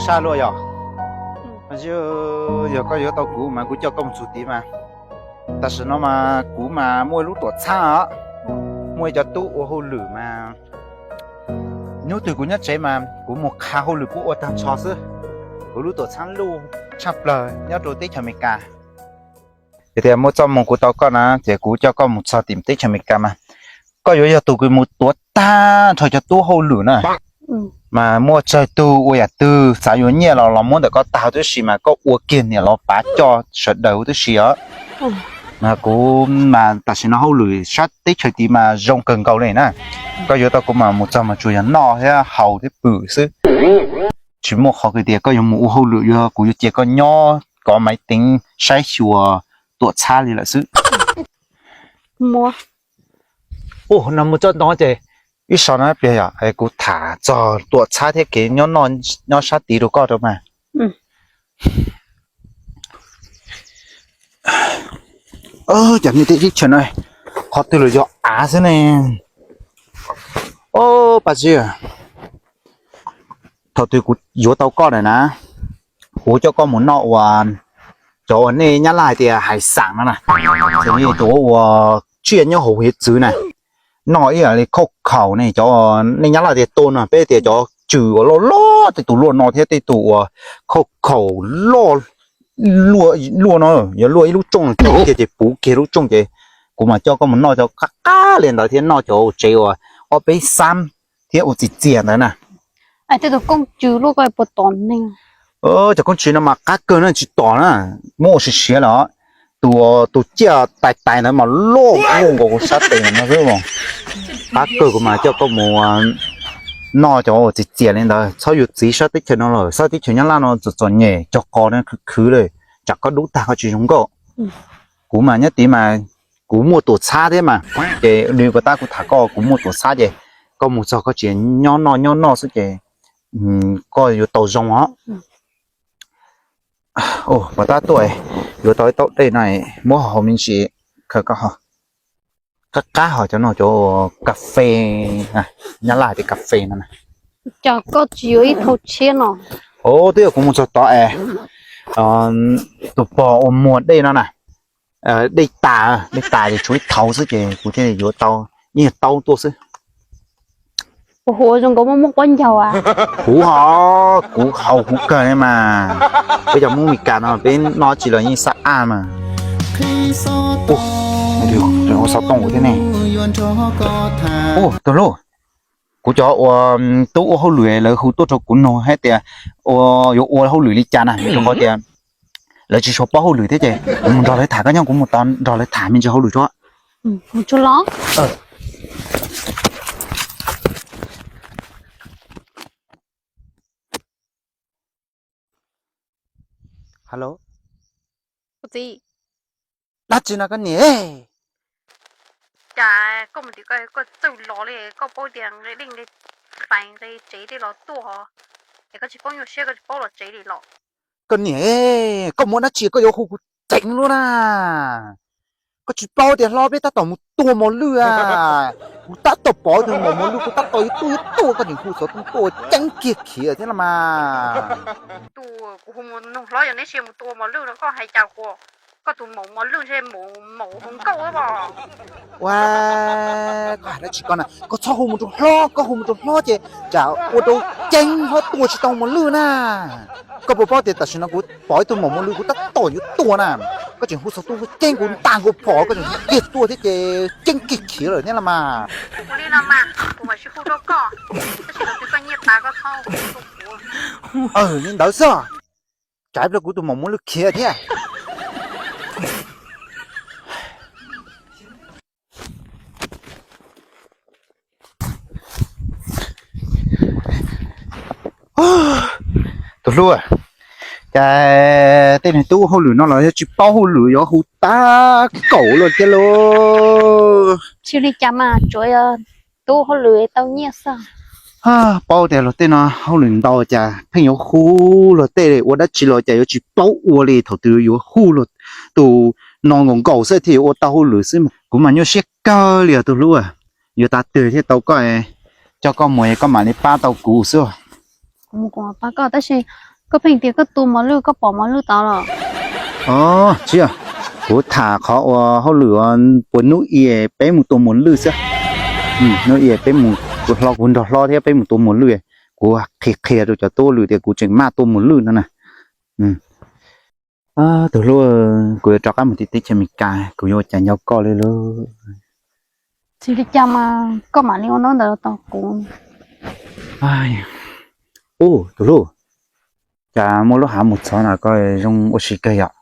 Sab luaj yog. Yog koj yuav tau kuv mas kuv coj koj mus txog tid mas. Tam sim no mas kuv mas muaj ib lub tuam txhab os, muaj ib co tub ua hauj lwm mas hnub twg kuv nyob tsev mas kuv mus qha hauj lwm kuv ua tag nrho xwb. Kuv lub tuam txhab luj tshaj plaws nyob rau teb chaws Amelikas. Yog tias muaj txoj hmoo kuv tau koj na ces kuv coj koj mus txog tim teb chaws Amelikas mas koj yuav yog tus kws mus tuav tag nrho cov tub hauj lwm na. Mas muaj tsawg tug ua yam twg xav yuav nyiaj los los muab ntawm koj tag huv tib si mas koj ua kiag niam los pav coj sawv daws huv tib si os. Mas kuv mas tam sim no hauj lwm sab teb chaws tid mas zoo kawg nkaus li na. Koj yuav tau kuv mas mus txog mas tsuas yog noj thiab haus thiab pw xwb. Tsis muaj qhov kws tias koj yuav mus ua hauj lwm, yog kuv yuav cia koj nyob kov maiv teev saib xyuas tuam txhab li lawm xwb. Ua no mus txog ntawd ces ib so na pliag yog kuv tham txog tuam txhab thiab kev nyob noj nyob sab tid rau koj rau mas. Cov niag teb chaws no qhov twg los yog av xwb ne. Paj Tsib, thaum twg kuv yuav tau koj lawm na, kuv coj koj mus noj ua cov uas nej Nyab Laj hais tias hais xam no na, cov uas tsiaj nyob hauv hiav txwv na, noj ib yam li khauj khaum ne, cov nej Nyab Laj tias tua no, peb tias cov tswm uas loj loj, tej tus luaj no thiab tej tus uas khauj khaum loj, luaj no, yog luaj ib lub tsooj kiag ces puv kiag lub tsooj ces kuv mas coj koj mus noj cov qab qab li ntawd thiab noj cov tsev uas ob peb xab thiab ua txias txias ntawd na. Tej tus kooj tswv luaj ko puas tom neeg? Cov kooj tswv no mas qab kawg na, tsis tom na, muab ua siav siav lawm. Tus, tus ciaj tais tais ntawd mas loj muaj nkaus kuv sab tes no xwb. Qab kawg, kuv mas coj koj mus noj cov uas txias txias li ntawd, txhob yuav txiv sab teb chaws no lawm, sab teb chaws Nyab Laj no txom txom nyem cog qos no khwv khwv li, tsam koj dub tag koj tsis zoo nkauj. Kuv mas nyob tid mas kuv muaj tuam txhab thiab mas, ces li puas tab kuv tham koj kuv muaj tuam txhab ces koj mus txog koj tsis nyob noj nyob noj xwb ces koj yuav tau zoo os. Puas tab tuaj, yuav tau ib taub dej no muab haus me ntsis, khaws koj ho. Qab qab ho cov no cov kas fes, Nyab Laj tias kas fes no na. Cas koj tsis yuav ib thau tshiab no? Twb yog kuv mus txog tod es tus pog ua muag dej no na, dej tas, dej tas ces tshuav ib thau xwb ces kuv thiaj li yuav tau ib nyuag taub tuaj xwb. Ua huv zoo nkaus muaj muaj quab ncaug a. Huv ho, kuv haus huv kawg li mas. Peb cov Hmoob Mes Kas no peb noj tsis los yeej xab aj mas. Ua xov tooj kuv thiab ne. Tus hlub, kuv cov uas tub ua hauj lwm lawv hu tuaj rau kuv nug hais tias yuav ua hauj lwm li cas na, rau qhov tias lawv tsis tshua paub hauj lwm thiab ces kuv mus nrog lawv tham, koj nyob kuv mus tos nrog lawv tham me ntsis hauj lwm tso. Halo, txiv, dab tsi no koj niam? Cas koj mus tim koj txawj los li, koj paub tias nqe dej nqe fais nqe tsev tej los tuaj, es koj tsis paub nyuaj siab koj tsis paub los tsev li los? Koj niam, koj muaj dab tsi koj yuav hu kuv tseev luaj na. Koj tsis paub tias hlob peb tab tom mus tua mos lwj a. Kuv tab tom pom tus maum mos lwj, kuv tab tom yuav tuaj yuav tuaj, koj tseem hu xov tooj tuaj ceeb kiag khiav thiab los mas. Tus kuv hu mus nug hlob yog neb sia mus tua mos lwj no, koj hais cas ua koj tus maum mos lwj ntshe maum hluas nkauj os. Ua, koj hais dab tsi koj na, koj txhob hu mus rau hlob, koj hu mus rau hlob ces tsam ua rau ceeb hlob tua tsis tau mos lwj na. Koj puas paub tias tam sim no kuv pom ib tug maum mos lwj kuv tab tom yuav tua na. Koj tseem hu xov tooj tuaj ceeb kuv nta nkaus phom, koj tseem hu kiag tuaj thiab ces ceeb kiag khiav lawm thiab los mas. Ua li no mas, kuv mam sib hu rau koj, tab sis thaum twg koj nyiaj tas koj txhob hu rau kuv. Li ntawd xwb, tsam ib pliag kuv tus maum mos lwj khiav thiab. Tus hlub, cas tej niag tub hauj lwm no los yog tsis paub hauj lwm yuav hu tab kaum luaj thiab lauj. Tsis li cas mas tsuas yog tub hauj lwm tau nyiaj xwb. Paub tias luag tej no hauj lwm ntau cas pheej yuav hu luag tej ua dab tsi los cas yuav tsis paub ua li, thaum twg yuav hu luag tus no nkaus nkaus xwb thiaj yuav ua tau hauj lwm xwb. Kuv mas nyuaj siab kawg li os tus hlub, yuav tas twg thiaj tau koj, coj koj mus koj mam li pab tau kuv xwb. Kuv mus kuv mam pab koj tab sis Koj pheej tias koj tua mos lwj, koj pom mos lwj tod los? Os, tsis yog, kuv tham qhov uas hauj lwm uas puas hnub ib peb mus tua mos lwj xwb. Hnub ib peb mus, kuv hlob, kuv nrog hlob thiab peb mus tua mos lwj. Kuv qhia qhia rau cov tub lwm tias kuv tseem maj tua mos lwj no na. Tus hlub, kuv yuav rov qab mus tim teb chaws Amelikas, kuv yuav ua cas nco koj li lauj. Tsis li cas mas koj mam li ua ntaub ntawv rau kuv. Ub, tus hlub, cas muaj lub hav mus txhov no koj zoo ua si kawg yom?